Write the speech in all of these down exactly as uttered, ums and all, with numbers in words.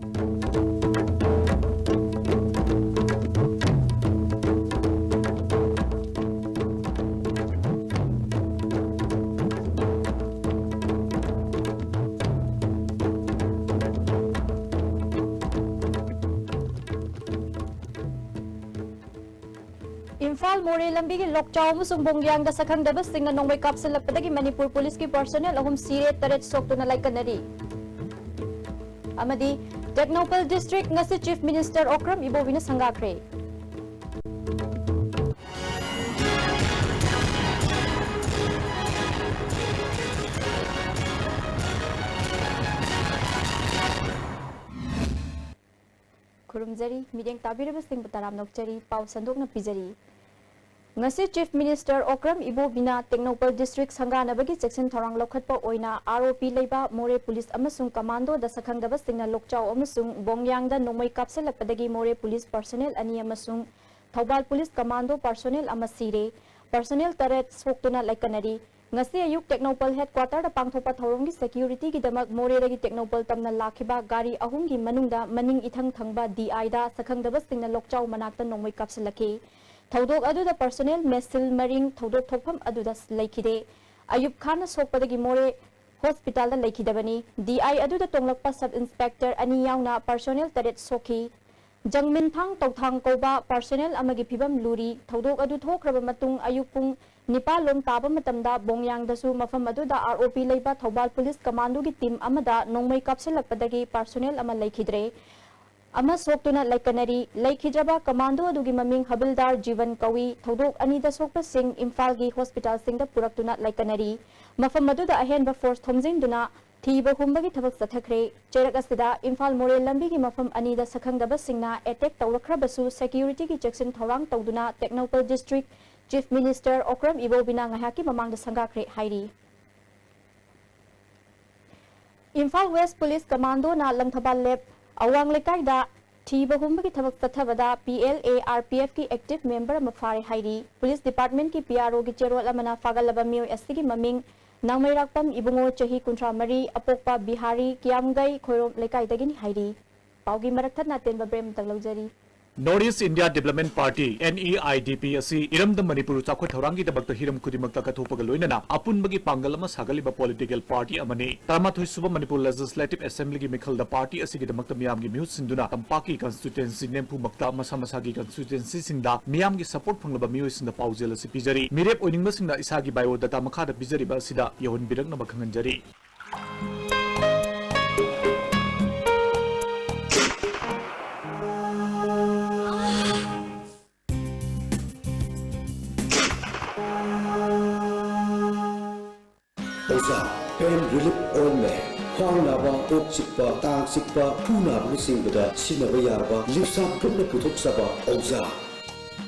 ꯏꯝꯐꯥꯜ ꯃꯣꯔꯦ ꯂꯝꯕꯤꯒꯤ ꯂꯣꯛꯆꯥꯎ ꯑꯃꯁꯨꯡ ꯕꯣꯡꯌꯥꯡꯗ ꯁꯛꯈꯪꯗꯕꯁꯤꯡꯅ ꯅꯣꯡꯃꯩ ꯀꯥꯞꯁꯤꯜꯂꯛꯄꯗꯒꯤ ꯃꯅꯤꯄꯨꯔ ꯄꯨꯂꯤꯁꯀꯤ ꯄꯥꯔꯁꯣꯅꯦꯜ ꯑꯍꯨꯝ ꯁꯤꯔꯦ, ꯇꯔꯦꯠ ꯁꯣꯛꯇꯨꯅ ꯂꯥꯏꯀꯠꯅꯔꯤ꯫ ꯑꯃꯗꯤ ꯇꯦꯡꯅꯧꯄꯜ ꯗꯤꯁꯇ꯭ꯔꯤꯛ ꯉꯁꯤ ꯆꯤꯐ ꯃꯤꯅꯤꯁꯇꯔ ꯑꯣꯀ꯭ꯔꯝ ꯏꯕꯣꯕꯤꯅ ꯁꯪꯒꯥꯈ꯭ꯔꯦ꯫ ꯈꯨꯔꯨꯝꯖꯔꯤ, ꯃꯤꯠꯌꯦꯡ ꯇꯥꯕꯤꯔꯤꯕꯁꯤꯡꯕꯨ ꯇꯔꯥꯝꯅ ꯑꯣꯛꯆꯔꯤ꯫ ꯄꯥꯎ ꯁꯟꯗꯣꯛꯅ ꯄꯤꯖꯔꯤ꯫ ꯉꯁꯤ ꯆꯤꯐ ꯃꯤꯅꯤꯁꯇꯔ ꯑꯣꯀ꯭ꯔꯝ ꯏꯕꯣꯕꯤꯅ ꯇꯦꯡꯅꯧꯄꯜ ꯗꯤꯁꯇ꯭ꯔꯤꯛ ꯁꯪꯒꯥꯅꯕꯒꯤ ꯆꯦꯛꯁꯤꯟ ꯊꯧꯔꯥꯡ ꯂꯧꯈꯠꯄ ꯑꯣꯏꯅ ꯑꯥꯔ ꯑꯣ ꯄꯤ ꯂꯩꯕ ꯃꯣꯔꯦ ꯄꯨꯂꯤꯁ ꯑꯃꯁꯨꯡ ꯀꯃꯥꯟꯗꯣꯗ ꯁꯛꯈꯪꯗꯕꯁꯤꯡꯅ ꯂꯣꯛꯆꯥꯎ ꯑꯃꯁꯨꯡ ꯕꯣꯡꯌꯥꯡꯗ ꯅꯣꯡꯃꯩ ꯀꯥꯞꯁꯤꯜꯂꯛꯄꯗꯒꯤ ꯃꯣꯔꯦ ꯄꯨꯂꯤꯁ ꯄꯥꯔꯁꯣꯅꯦꯜ ꯑꯅꯤ ꯑꯃꯁꯨꯡ ꯊꯧꯕꯥꯜ ꯄꯨꯂꯤꯁ ꯀꯃꯥꯟꯗꯣ ꯄꯥꯔꯁꯣꯅꯦꯜ ꯑꯃ ꯁꯤꯔꯦ, ꯄꯥꯔꯁꯣꯅꯦꯜ ꯇꯔꯦꯠ ꯁꯣꯛꯇꯨꯅ ꯂꯥꯏꯀꯠꯅꯔꯤ꯫ ꯉꯁꯤ ꯑꯌꯨꯛ ꯇꯦꯡꯅꯧꯄꯜ ꯍꯦꯗꯀ꯭ꯋꯥꯇꯔꯗ ꯄꯥꯡꯊꯣꯛꯄ ꯊꯧꯔꯝꯒꯤ ꯁꯦꯀ꯭ꯌꯨꯔꯤꯇꯤꯒꯤꯗꯃꯛ ꯃꯣꯔꯦꯗꯒꯤ ꯇꯦꯡꯅꯧꯄꯜ ꯇꯝꯅ ꯂꯥꯛꯈꯤꯕ ꯒꯥꯔꯤ ꯑꯍꯨꯝꯒꯤ ꯃꯅꯨꯡꯗ ꯃꯅꯤꯡ ꯏꯊꯪ ꯊꯪꯕ ꯗꯤ ꯑꯥꯏꯗ ꯁꯛꯈꯪꯗꯕꯁꯤꯡꯅ ꯂꯣꯛꯆꯥꯎ ꯃꯅꯥꯛꯇ ꯅꯣꯡꯃꯩ ꯀꯥꯞꯁꯤꯜꯂꯛꯈꯤ꯫ ꯊꯧꯗꯣꯛ ꯑꯗꯨꯗ ꯄꯥꯔꯁꯣꯅꯦꯜ ꯃꯦꯁꯤꯜ ꯃꯔꯤꯡ ꯊꯧꯗꯣꯛ ꯊꯣꯛꯐꯝ ꯑꯗꯨꯗ ꯂꯩꯈꯤꯗꯦ꯫ ꯑꯌꯨꯕ ꯈꯥꯟꯅ ꯁꯣꯛꯄꯗꯒꯤ ꯃꯣꯔꯦ ꯍꯣꯁꯄꯤꯇꯥꯜꯗ ꯂꯩꯈꯤꯗꯕꯅꯤ꯫ ꯗꯤ ꯑꯥꯏ ꯑꯗꯨꯗ ꯇꯣꯡꯂꯛꯄ ꯁꯕ ꯏꯟꯁꯄꯦꯛꯇꯔ ꯑꯅꯤ ꯌꯥꯎꯅ ꯄꯥꯔꯁꯣꯅꯦꯜ ꯇꯔꯦꯠ ꯁꯣꯛꯈꯤ꯫ ꯖꯪꯃꯤꯟꯊꯥꯡ ꯇꯧꯊꯥꯡ ꯀꯧꯕ ꯄꯥꯔꯁꯣꯅꯦꯜ ꯑꯃꯒꯤ ꯐꯤꯕꯝ ꯂꯨꯔꯤ꯫ ꯊꯧꯗꯣꯛ ꯑꯗꯨ ꯊꯣꯛꯈ꯭ꯔꯕ ꯃꯇꯨꯡ ꯑꯌꯨꯛ ꯄꯨꯡ ꯅꯤꯄꯥꯜ ꯂꯣꯝ ꯇꯥꯕ ꯃꯇꯝꯗ ꯕꯣꯡꯌꯥꯡꯗꯁꯨ ꯃꯐꯝ ꯑꯗꯨꯗ ꯑꯥꯔ ꯑꯣ ꯄꯤ ꯂꯩꯕ ꯊꯧꯕꯥꯜ ꯄꯨꯂꯤꯁ ꯀꯃꯥꯟꯗꯣꯒꯤ ꯇꯤꯝ ꯑꯃꯗ ꯅꯣꯡꯃꯩ ꯀꯥꯞꯁꯤꯜꯂꯛꯄꯗꯒꯤ ꯄꯥꯔꯁꯣꯅꯦꯜ ꯑꯃ ꯂꯩꯈꯤꯗ꯭ꯔꯦ꯫ ꯑꯃ ꯁꯣꯛꯇꯨꯅ ꯂꯩꯀꯅꯔꯤ꯫ ꯂꯩꯈꯤꯗ꯭ꯔꯕ ꯀꯃꯥꯟꯗꯣ ꯑꯗꯨꯒꯤ ꯃꯃꯤꯡ ꯍꯕꯤꯜꯗꯥꯔ ꯖꯤꯕꯟ ꯀꯧꯏ꯫ ꯊꯧꯗꯣꯛ ꯑꯅꯤꯗ ꯁꯣꯛꯄꯁꯤꯡ ꯏꯝꯐꯥꯜꯒꯤ ꯍꯣꯁꯄꯤꯇꯥꯜꯁꯤꯡꯗ ꯄꯨꯔꯛꯇꯨꯅ ꯂꯩꯀꯅꯔꯤ꯫ ꯃꯐꯝ ꯑꯗꯨꯗ ꯑꯍꯦꯟꯕ ꯐꯣꯔꯁ ꯊꯣꯝꯖꯤꯟꯗꯨꯅ ꯊꯤꯕ ꯍꯨꯝꯕꯒꯤ ꯊꯕꯛ ꯆꯠꯊꯈ꯭ꯔꯦ꯫ ꯆꯩꯔꯛ ꯑꯁꯤꯗ ꯏꯝꯐꯥꯜ ꯃꯣꯔꯦ ꯂꯝꯕꯤꯒꯤ ꯃꯐꯝ ꯑꯅꯤꯗ ꯁꯛꯈꯪꯗꯕꯁꯤꯡꯅ ꯑꯦꯇꯦꯛ ꯇꯧꯔꯛꯈ꯭ꯔꯕꯁꯨ ꯁꯦꯀ꯭ꯌꯨꯔꯤꯇꯤꯒꯤ ꯆꯦꯛꯁꯤꯟ ꯊꯧꯔꯥꯡ ꯇꯧꯗꯨꯅ Tengnoupal district chief minister Okram ꯏꯕꯣꯕꯤꯅ ꯉꯥꯏꯍꯥꯛꯀꯤ ꯃꯃꯥꯡꯗ ꯁꯪꯒꯥꯈ꯭ꯔꯦ ꯍꯥꯏꯔꯤ꯫ ꯏꯝꯐꯥꯜ ꯋꯦꯁ ꯄꯨꯂꯤꯁ ꯀꯃꯥꯟꯗꯣꯅ ꯂꯪꯊꯕꯥꯜ ꯂꯦꯞ ꯑꯋꯥꯡ ꯂꯩꯀꯥꯏꯗ ꯊꯤꯕ ꯍꯨꯝꯕꯒꯤ ꯊꯕꯛ ꯆꯠꯊꯕꯗ P L A R P ꯑꯦꯐꯀꯤ ꯑꯦꯛꯇꯤꯚ ꯃꯦꯝꯕꯔ ꯑꯃ ꯐꯥꯔꯦ ꯍꯥꯏꯔꯤ꯫ ꯄꯨꯂꯤꯁ ꯗꯤꯄꯥꯔꯠꯃꯦꯟꯠꯀꯤ ꯄꯤ ꯑꯥꯔ ꯑꯣꯒꯤ ꯆꯦꯔꯣꯜ ꯑꯃꯅ ꯐꯥꯒꯠꯂꯕ ꯃꯤꯑꯣꯏ ꯑꯁꯤꯒꯤ ꯃꯃꯤꯡ ꯅꯥꯡꯃꯩꯔꯥꯛꯄꯝ ꯏꯕꯨꯡꯉꯣ, ꯆꯍꯤ ꯀꯨꯟꯊ꯭ꯔꯥ ꯃꯔꯤ, ꯑꯄꯣꯛꯄ ꯕꯤꯍꯥꯔꯤ, ꯀꯤꯌꯥꯝꯒꯩ ꯈꯣꯏꯔꯣꯝ ꯂꯩꯀꯥꯏꯗꯒꯤꯅꯤ ꯍꯥꯏꯔꯤ꯫ ꯄꯥꯎꯒꯤ ꯃꯔꯛ ꯊꯠꯅ ꯑꯇꯦꯟꯕ ꯕ꯭ꯔꯦꯛ ꯑꯃꯇꯪ ꯂꯧꯖꯔꯤ꯫ North East India Development Party, N E I D P, ꯑꯁꯤ ꯏꯔꯝꯗꯝ ꯃꯅꯤꯄꯨꯔ ꯆꯥꯎꯈꯠ ꯊꯧꯔꯥꯡꯒꯤꯗꯃꯛꯇ ꯍꯤꯔꯝ ꯈꯨꯗꯤꯡꯃꯛꯇ ꯀꯠꯊꯣꯛꯄꯒ ꯂꯣꯏꯅꯅ ꯑꯄꯨꯟꯕꯒꯤ ꯄꯥꯡꯒꯜ ꯑꯃ ꯁꯥꯒꯠꯂꯤꯕ political party ꯑꯃꯅꯤ꯫ ꯇꯔꯥꯃꯥꯊꯣꯏ ꯁꯨꯕ ꯃꯅꯤꯄꯨꯔ Legislative Assemblyꯒꯤ ꯃꯤꯈꯜꯗ party ꯑꯁꯤꯒꯤꯗꯃꯛꯇ ꯃꯤꯌꯥꯝꯒꯤ ꯃꯤꯍꯨꯠ ꯁꯤꯟꯗꯨꯅ ꯇꯝꯄꯥꯛꯀꯤ constituency ꯅꯤꯐꯨꯃꯛꯇ ꯃꯁꯥ ꯃꯁꯥꯒꯤ constituencyꯁꯤꯡꯗ ꯃꯤꯌꯥꯝꯒꯤ support ꯐꯪꯂꯕ ꯃꯤꯑꯣꯏꯁꯤꯡꯗ ꯄꯥꯎꯖꯦꯜ ꯑꯁꯤ ꯄꯤꯖꯔꯤ꯫ ꯃꯤꯔꯦꯞ ꯑꯣꯏꯅꯤꯡꯕꯁꯤꯡꯅ ꯏꯁꯥꯒꯤ biodata ꯃꯈꯥꯗ ꯄꯤꯖꯔꯤꯕ ꯑꯁꯤꯗ ꯌꯧꯍꯟꯕꯤꯔꯛꯅꯕ ꯈꯪꯍꯟꯖꯔꯤ꯫ ꯑꯣꯖꯥ, pain relief ointment, ꯈ꯭ꯋꯥꯡ ꯅꯥꯕ, ꯀꯣꯛ ꯆꯤꯛꯄ, ꯇꯥꯡ ꯆꯤꯛꯄ, ꯈꯨ ꯅꯥꯕꯅꯆꯤꯡꯕꯗ ꯁꯤꯖꯤꯟꯅꯕ ꯌꯥꯔꯕ ꯂꯤꯞꯁꯥ ꯒ꯭ꯔꯨꯞꯅ ꯄꯨꯊꯣꯛꯆꯕ ꯑꯣꯖꯥ꯫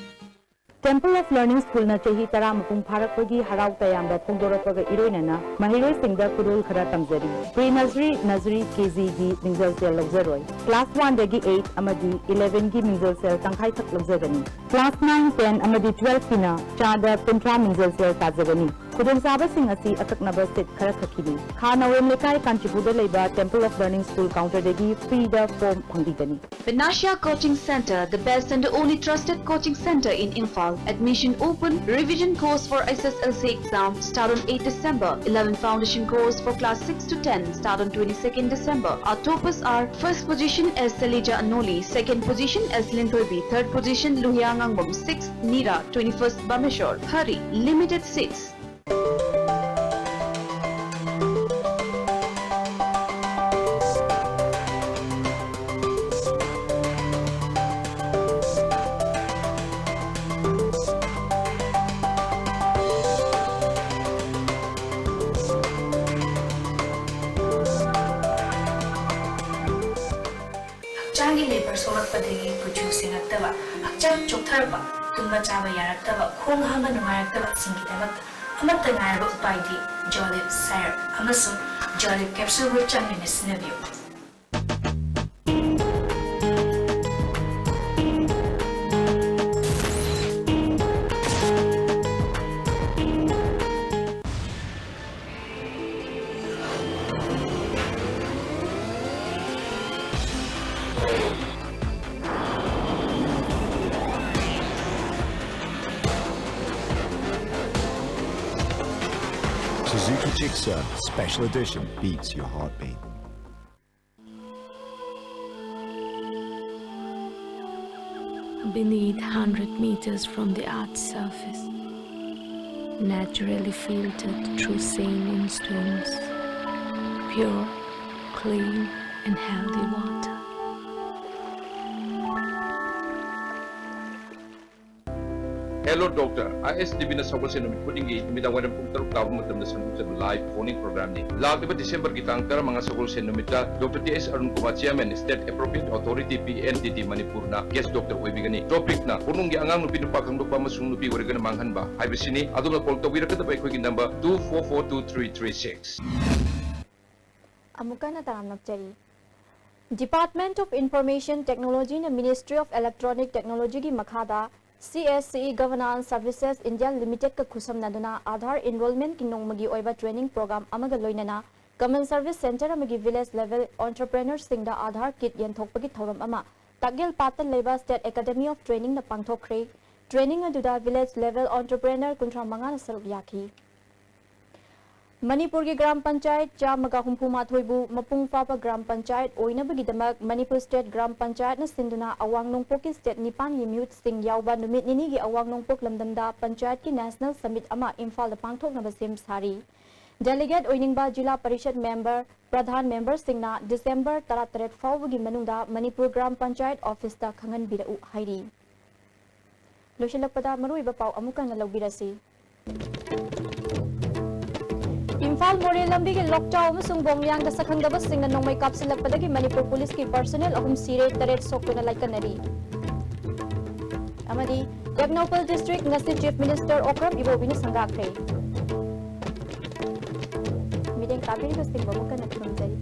Temple of Learning Schoolꯅ ꯆꯍꯤ ꯇꯔꯥ ꯃꯄꯨꯡ ꯐꯥꯔꯛꯄꯒꯤ ꯍꯔꯥꯎ ꯇꯌꯥꯝꯕ ꯐꯣꯡꯗꯣꯔꯛꯄꯒ ꯏꯔꯣꯏꯅꯅ ꯃꯍꯩꯔꯣꯏꯁꯤꯡꯗ ꯈꯨꯗꯣꯜ ꯈꯔ ꯇꯝꯖꯔꯤ꯫ Pre nursery, nursery, KGꯒꯤ ꯃꯤꯡꯖꯦꯜ ꯁꯦꯜ ꯂꯧꯖꯔꯣꯏ꯫ Class oneꯗꯒꯤ eight ꯑꯃꯗꯤ elevenꯒꯤ ꯃꯤꯡꯖꯦꯜ ꯁꯦꯜ ꯇꯪꯈꯥꯏꯈꯛ ꯂꯧꯖꯒꯅꯤ꯫ Class nine, ten ꯑꯃꯗꯤ twelveꯀꯤꯅ ꯆꯥꯗ ꯀꯨꯟꯊ꯭ꯔꯥ ꯃꯤꯡꯖꯦꯜ ꯁꯦꯜ ꯇꯥꯖꯒꯅꯤ꯫ ꯈꯨꯗꯣꯡꯆꯥꯕꯁꯤꯡ ꯑꯁꯤ ꯑꯀꯛꯅꯕ seat ꯈꯔꯈꯛꯀꯤꯅꯤ꯫ ꯈꯥ ꯅꯥꯎꯔꯦꯝ ꯂꯩꯀꯥꯏ, ꯀꯥꯟꯆꯤꯄꯨꯔꯗ ꯂꯩꯕ Temple of Learning School counterꯗꯒꯤ freeꯗ form ꯐꯪꯕꯤꯒꯅꯤ꯫ Panacea Coaching Centre, the best and the only trusted coaching centre in Imphal. Admission open. Revision course for S S L C exam start on eighth December. Eleven foundation course for class six to ten start on twenty-second December. Our toppers are: first position S Salija Anoli, second position S Linthoibi, third position Luhia Ngangbam, sixth Nira, twenty-first Bameshwar. Hurry, limited seats. ꯍꯛꯆꯥꯡꯒꯤ ꯂꯩꯕꯔ ꯁꯣꯛꯂꯛꯄꯗꯒꯤ ꯀꯨꯆꯨ ꯁꯦꯡꯉꯛꯇꯕ, ꯍꯛꯆꯥꯡ ꯆꯣꯛꯊꯔꯛꯄ, ꯇꯨꯝꯕ ꯆꯥꯕ ꯌꯥꯔꯛꯇꯕ, ꯈꯣꯡ ꯍꯥꯝꯕ ꯅꯨꯡꯉꯥꯏꯔꯛꯇꯕꯁꯤꯡꯒꯤꯗꯃꯛꯇ ꯑꯃꯠꯇ ꯉꯥꯏꯔꯕ ꯎꯄꯥꯏꯗꯤ Jolib syrup ꯑꯃꯁꯨꯡ Jolib capsule ꯒ ꯆꯥꯡꯌꯦꯡꯅ ꯁꯤꯖꯤꯟꯅꯕꯤꯌꯨ꯫ Pixar Special Edition beats your heartbeat. Beneath, hundred meters from the earth's surface, naturally filtered through saline stones, pure, clean, and healthy water. Hello Doctor, I S T V-ꯅ ꯁꯒꯣꯜꯁꯦꯟ ꯅꯨꯃꯤꯠ ꯈꯨꯗꯤꯡꯒꯤ ꯅꯨꯃꯤꯗꯥꯡ ꯋꯥꯏꯔꯝ ꯄꯨꯡ ꯇꯔꯨꯛ ꯇꯥꯕ ꯃꯇꯝꯗ ꯁꯟꯗꯣꯛꯆꯕ live phone-in program-ꯅꯤ꯫ ꯂꯥꯛꯂꯤꯕ ꯗꯤꯁꯦꯝꯕꯔꯒꯤ ꯇꯥꯡ ꯇꯔꯥꯃꯉꯥ, ꯁꯒꯣꯜꯁꯦꯟ ꯅꯨꯃꯤꯠꯇ Doctor T S Arun Kumar, Chairman, State Appropriate Authority, P N D T, ꯃꯅꯤꯄꯨꯔꯅ guest doctor ꯑꯣꯏꯕꯤꯒꯅꯤ꯫ Topic-ꯅ ꯀꯣꯅꯨꯡꯒꯤ ꯑꯉꯥꯡ ꯅꯨꯄꯤ ꯅꯨꯄꯥ ꯈꯪꯗꯣꯛꯄ ꯑꯃꯁꯨꯡ ꯅꯨꯄꯤ ꯑꯣꯏꯔꯒꯅ ꯃꯥꯡꯍꯟꯕ ꯍꯥꯏꯕꯁꯤꯅꯤ꯫ ꯑꯗꯣꯝꯅ call ꯇꯧꯕꯤꯔꯛꯀꯗꯕ ꯑꯩꯈꯣꯏꯒꯤ number two four four two three three six꯫ ꯑꯃꯨꯛꯀ ꯍꯟꯅ ꯇꯔꯥꯝꯅ ꯑꯣꯛꯆꯔꯤ꯫ Department of Information Technology-ꯅ Ministry of Electronic Technology-ꯒꯤ ꯃꯈꯥꯗ C S C E Governance Services India Limited-ꯀ ꯈꯨꯠꯁꯝꯅꯗꯨꯅ Aadhaar enrollment-ꯀꯤ ꯅꯣꯡꯃꯒꯤ ꯑꯣꯏꯕ training program ꯑꯃꯒ ꯂꯣꯏꯅꯅ Common Service Centre ꯑꯃꯒꯤ village level entrepreneur-ꯁꯤꯡꯗ Aadhaar kit ꯌꯦꯟꯊꯣꯛꯄꯒꯤ ꯊꯧꯔꯝ ꯑꯃ ꯇꯥꯛꯌꯦꯜ ꯄꯥꯠꯇ ꯂꯩꯕ State Academy of Training-ꯅ ꯄꯥꯡꯊꯣꯛꯈ꯭ꯔꯦ꯫ Training ꯑꯗꯨꯗ village level entrepreneur ꯀꯨꯟꯊ꯭ꯔꯥ ꯃꯉꯥꯅ ꯁꯔꯨꯛ ꯌꯥꯈꯤ꯫ ꯃꯅꯤꯄꯨꯔꯒꯤ ꯒ꯭ꯔꯥꯝ ꯄꯟꯆꯥꯌꯠ ꯆꯥꯝꯃꯒ ꯍꯨꯝꯐꯨ ꯃꯥꯊꯣꯏꯕꯨ ꯃꯄꯨꯡ ꯐꯥꯕ ꯒ꯭ꯔꯥꯝ ꯄꯟꯆꯥꯌꯠ ꯑꯣꯏꯅꯕꯒꯤꯗꯃꯛ ꯃꯅꯤꯄꯨꯔ State ꯒ꯭ꯔꯥꯝ ꯄꯟꯆꯥꯌꯠꯅ ꯁꯤꯟꯗꯨꯅ ꯑꯋꯥꯡ ꯅꯣꯡꯄꯣꯛꯀꯤ state ꯅꯤꯄꯥꯟꯒꯤ ꯃꯤꯍꯨꯠꯁꯤꯡ ꯌꯥꯎꯕ ꯅꯨꯃꯤꯠ ꯅꯤꯅꯤꯒꯤ ꯑꯋꯥꯡ ꯅꯣꯡꯄꯣꯛ ꯂꯝꯗꯝꯗ ꯄꯟꯆꯥꯌꯠꯀꯤ national summit ꯑꯃ ꯏꯝꯐꯥꯜꯗ ꯄꯥꯡꯊꯣꯛꯅꯕ ꯁꯦꯝ ꯁꯥꯔꯤ꯫ Delegate ꯑꯣꯏꯅꯤꯡꯕ ꯖꯤꯂꯥ ꯄꯔꯤꯁꯠ member, ꯄ꯭ꯔꯙꯥꯟ member-ꯁꯤꯡꯅ ꯗꯤꯁꯦꯝꯕꯔ ꯇꯔꯥꯇꯔꯦꯠ ꯐꯥꯎꯕꯒꯤ ꯃꯅꯨꯡꯗ ꯃꯅꯤꯄꯨꯔ ꯒ꯭ꯔꯥꯝ ꯄꯟꯆꯥꯌꯠ office-ꯇ ꯈꯪꯍꯟꯕꯤꯔꯛꯎ ꯍꯥꯏꯔꯤ꯫ ꯂꯣꯏꯁꯤꯜꯂꯛꯄꯗ ꯃꯔꯨꯑꯣꯏꯕ ꯄꯥꯎ ꯑꯃꯨꯛ ꯍꯟꯅ ꯂꯧꯕꯤꯔꯁꯤ꯫ ꯏꯝꯐꯥꯜ ꯃꯣꯔꯦ ꯂꯝꯕꯤꯒꯤ ꯂꯣꯛꯆꯥꯎ ꯑꯃꯁꯨꯡ ꯕꯣꯡꯂꯤꯌꯥꯡꯗ ꯁꯛꯈꯪꯗꯕꯁꯤꯡꯅ ꯅꯣꯡꯃꯩ ꯀꯥꯞꯁꯤꯜꯂꯛꯄꯗꯒꯤ ꯃꯅꯤꯄꯨꯔ ꯄꯨꯂꯤꯁꯀꯤ personnel ꯑꯍꯨꯝ ꯁꯤꯔꯦ, ꯇꯔꯦꯠ ꯁꯣꯛꯇꯨꯅ ꯂꯥꯏꯀꯠꯅꯔꯤ꯫ ꯑꯃꯗꯤ ꯇꯦꯡꯅꯧꯄꯜ district ꯉꯁꯤ Chief Minister ꯑꯣꯀ꯭ꯔꯝ ꯏꯕꯣꯕꯤꯅ ꯁꯪꯒꯥꯈ꯭ꯔꯦ꯫ ꯃꯤꯠꯌꯦꯡ ꯇꯥꯕꯤꯔꯤꯕꯁꯤꯡꯕꯨ ꯑꯃꯨꯛ ꯍꯟꯅ ꯈꯨꯔꯨꯝꯖꯔꯤ꯫